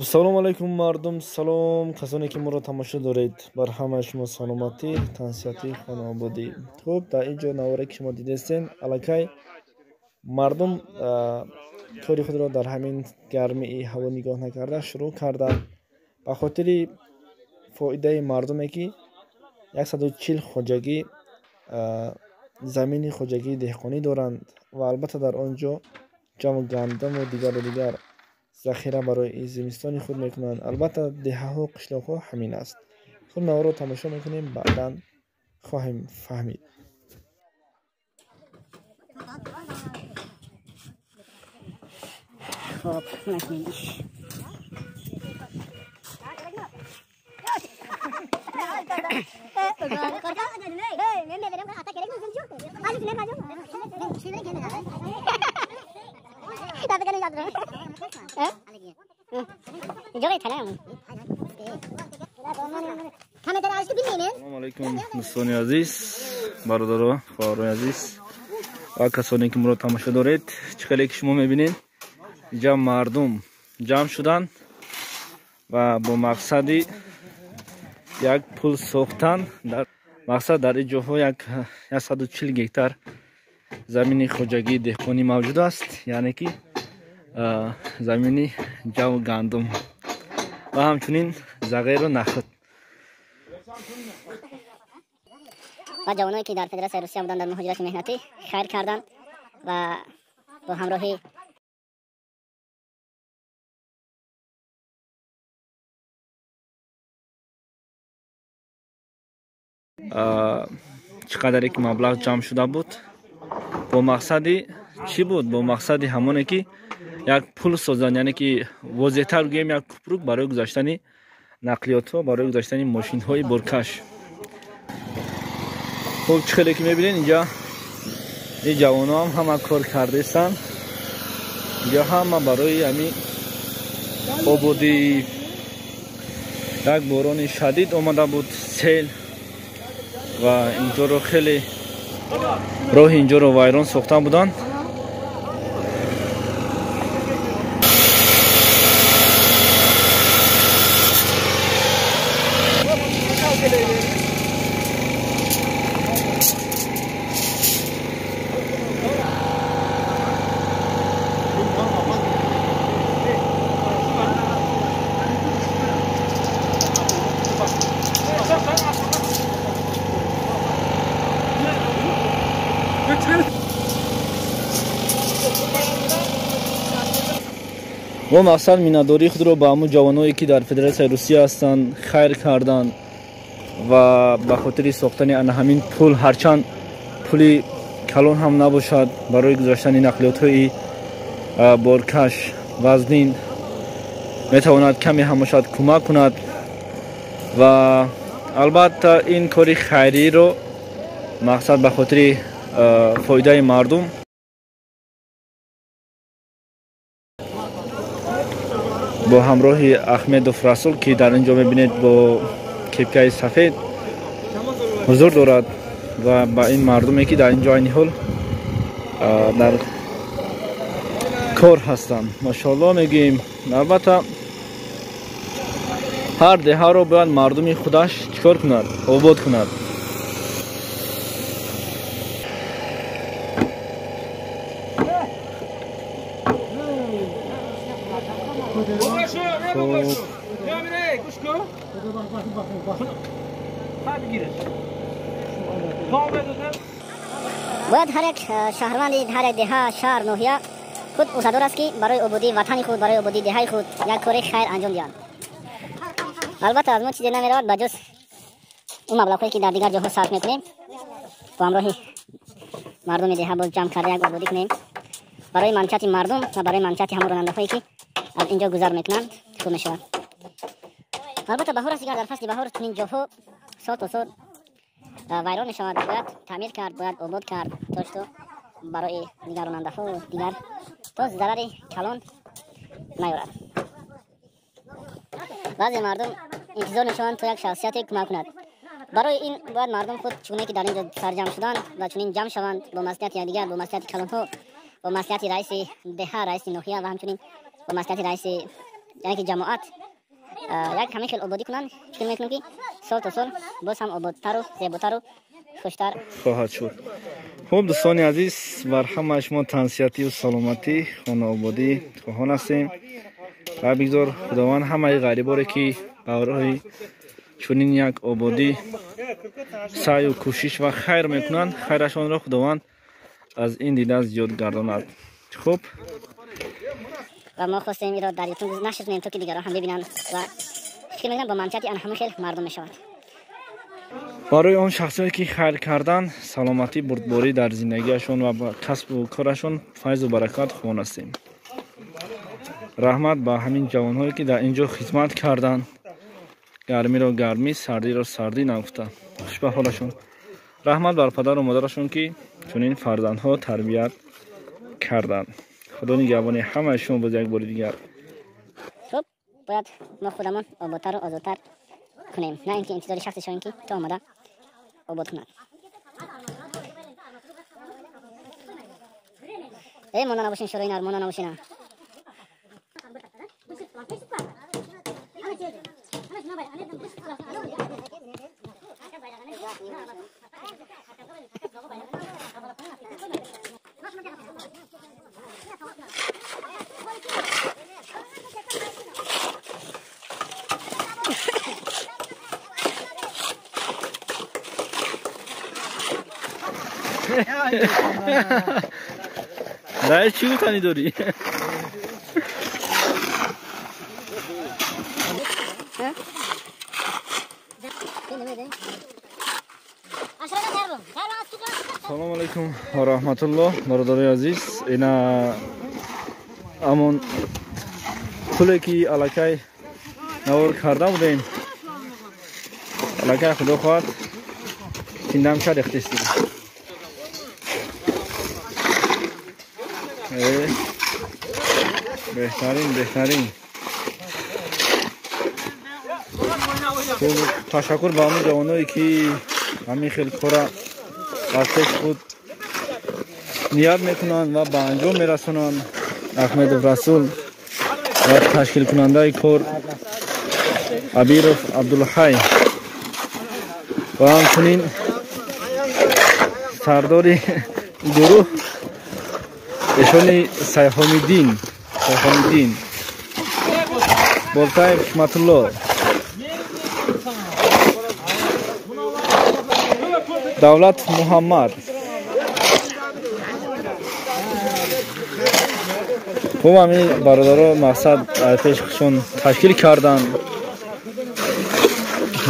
Салом алайкум мардум, салом касоне ки моро тамошо доред, бар ҳамаи шумо саломатӣ, тансиҳатӣ, хонаободӣ. Хуб, дар ин ҷо наворе ки шумо дидестен, аллакай мардум кори худро дар ҳамин гармии ҳаво нигоҳ накарда шурӯъ карданд ба хотири фоидаи мардуме ки 140 хоҷагӣ замини хоҷагии деҳқонӣ доранд ва албатта дар он ҷо ҷаву гандуму дигару дигар захира барои зимистони худ мекунанд. Албатта деҳаҳо, қишлоқҳо ҳамин аст. Хуб, наворо тамошо мекунем, баъдан хоҳем фаҳмид. Хуб, накуниш. Салом алайкум дӯстони азиз, бародаро, хоҳарони азиз ва касоне ки моро тамошо доред. Чӣ хеле ки шумо мебинед, инҷа мардум ҷамъ шуданд ва бо мақсади як пул сохтан. Дар мақсад дар ин ҷоҳо 140 гектар замини хоҷагии деҳқонӣ мавҷуд аст, яъне ки замини ҷаву гандум ва ҳамчунин зағиру нахӯд. Ва ҷавоное ки дар Федератсияи Русия буданд дар муҳоҷирати меҳнатӣ хайр карданд ва бо ҳамроҳӣ чӣ қадаре ки маблағ ҷамъ шуда буд, бо мақсади чӣ буд? Бо мақсади ҳамоне ки як пул созанд, яъне ки возеҳтар гӯем, як купрук барои гузаштани нақлиётҳо, барои гузаштани мошинҳои боркаш. Хуб, чӣ хеле ки мебинед, инҷа ин ҷавонҳоам ҳама кор кардаистанд. Инҷа ҳама барои ҳамин ободӣ. Як борони шадид омада буд, сел, ва инҷоро хеле роҳи инҷоро вайрон сохта буданд. Мо мақсад миннатдории худро ба ҳамун ҷавоное ки дар Федератсияи Русия ҳастанд хайр карданд ва ба хотири сохтани ана ҳамин пул, ҳарчанд пули калон ҳам набошад, барои гузаштани нақлиётҳои боркаш вазнин метавонад каме ҳам бошад кӯмак кунад. Ва албатта ин кори хайриро мақсад ба хотири фоидаи мардум бо ҳамроҳи Ахмедов Расул, ки дар ин ҷо мебинед бо кепкаи сафед ҳузур дорад, ва ба ин мардуме ки дар ин ҷо айни ҳол дар кор ҳастанд, машоалло мегӯем. Албатта ҳар деҳаро бояд мардуми худаш чӣ кор кунад? Обод кунад. Бояд ҳар як шаҳрванди ҳар як деҳа, шаҳр, ноҳия худ ӯҳдадор аст ки барои ободии ватани худ, барои ободии деҳаи худ як кори хайр анҷом диҳанд. Албатта аз мо чизе намеравад ба ҷуз он маблағҳое ки дар дигар ҷоҳо сарф мекунем, бо ҳамроҳи мардуми деҳа боз ҷамъ карда як ободӣ кунем барои манфиати мардум ва барои манфиати ҳамон ронандаҳое ки аз инҷо гузар мекунанд, хуб мешавад. Албатта баҳор аст, дигар дар фасли баҳор чунин ҷоҳо сол то сол вайрон мешавад, бояд таъмир кард, бояд обод кард, то что барои дигар ронандаҳо дигар то зарари калон наёрад. Баъзе мардум интизор мешаванд то як шахсияте кӯмак кунад. Барои ин бояд мардум худ чуне ки дар инҷо сарҷамъ шуданд ва чунин ҷамъ шаванд бо маслиҳати якдигар, бо маслиҳати калонҳо, бо маслиҳати раиси деҳа, раиси ноҳия ва ҳамчунин бо маслиҳати раиси яъне ки ҷамоат як ҳамин хел ободӣ кунанд, фикр мекунам ки сол то сол боз ҳам ободтару зеботару хуштар хоҳад шуд. Хуб, дӯстони азиз, бар ҳамаи шумо тансиҳатию саломатӣ, хонаободӣ хоҳон ҳастем ва бигзор Худованд ҳамаи ғариборе ки барои чунин як ободӣ саъю кӯшиш ва хайр мекунанд, хайрашонро Худованд аз ин дида зиёд гардонад. Хуб, ва мо хостем инро дар ютуб нашр кунем, то ки дигарон ҳам бибинанд ва фикр мекунам бо манфиати ан ҳамин хел мардум мешавад. Барои он шахсое ки хайр кардан, саломатӣ, бурдборӣ дар зиндагиашон ва ба касбу корашон файзу баракат хоҳон ҳастем. Раҳмат ба ҳамин ҷавонҳое ки дар ин ҷо хизмат карданд, гармиро гармӣ, сардиро сардӣ нагуфта. Хуш ба ҳолашон. Раҳмат бар падару модарашон ки чунин фарзандҳо тарбият карданд. Худо нигаҳбони ҳамаи шумо боз як бори дигар. Хуб, бояд мо худамон ободтару озодтар кунем, на ин ки интизори шахсе шавем ки то омада обод кунад. Э, монда набошин, шӯрои нар, монда набошина. Раис, чӣ гуфтанӣ дорӣ? Салом алайкум ва раҳматуллоҳ, бародарои азиз. Ина амон пуле ки аллакай навор карда будем, аллакай худо хоҳад киндамша рехтистем. Беҳтарин, беҳтарин. Ташаккур ба ҳамон ҷавоное ки ҳамин хел кора аз пеш худ ният мекунанд ва ба анҷом мерасонанд. Аҳмедов Расул ва ташкилкунандаи кор Абиров Абдулҳай ва ҳамчунин сардори гурӯҳ эшони Сайҳомиддин Болтаев Ҳикматулло, Давлат Муҳаммад. Хуб, ҳамин бародаро мақсад пеш худшон ташкил карданд,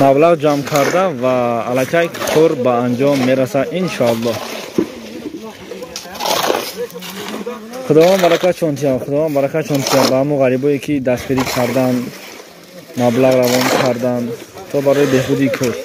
маблағ ҷамъ карда ва аллакай кор ба анҷом мерасад иншоаллоҳ. Худованд баракатшон диҳад, Худованд баракатшон диҳад ба ҳамон ғарибое ки дастгирӣ карданд, маблағ равон карданд то барои беҳбудии кор.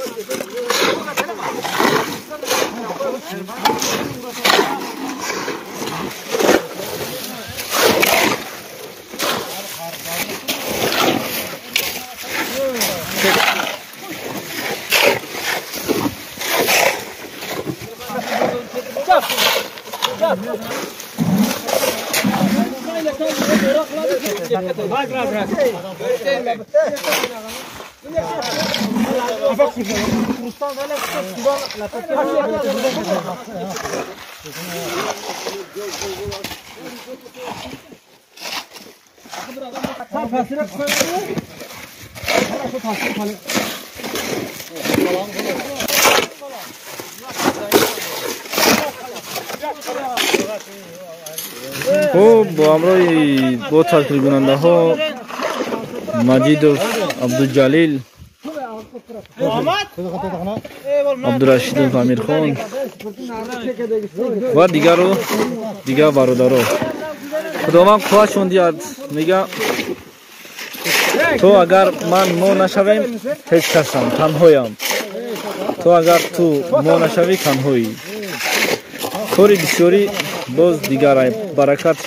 Хуб, бо ҳамроҳи бо ташкилкунандаҳо Маҷидов Абдуҷалил, Абдурашидов Амирхон ва дигару дигар бародаро. Худованд қувватшон диҳад. Мега то агар ман мо нашавем ҳеҷ касам, танҳоям. То агар ту мо нашавӣ танҳоӣ. Кори бисёрӣ боз дигар ай, баракат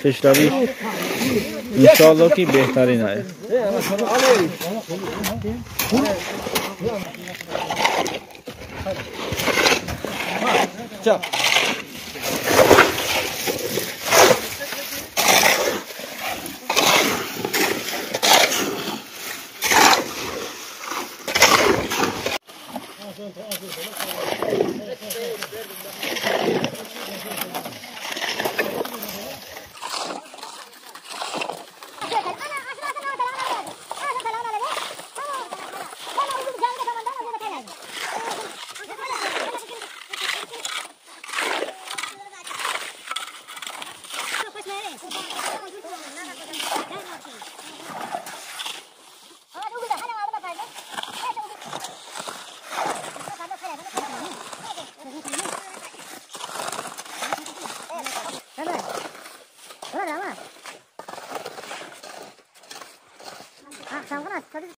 пешравӣ иншоаллоҳ ки беҳтарин ай.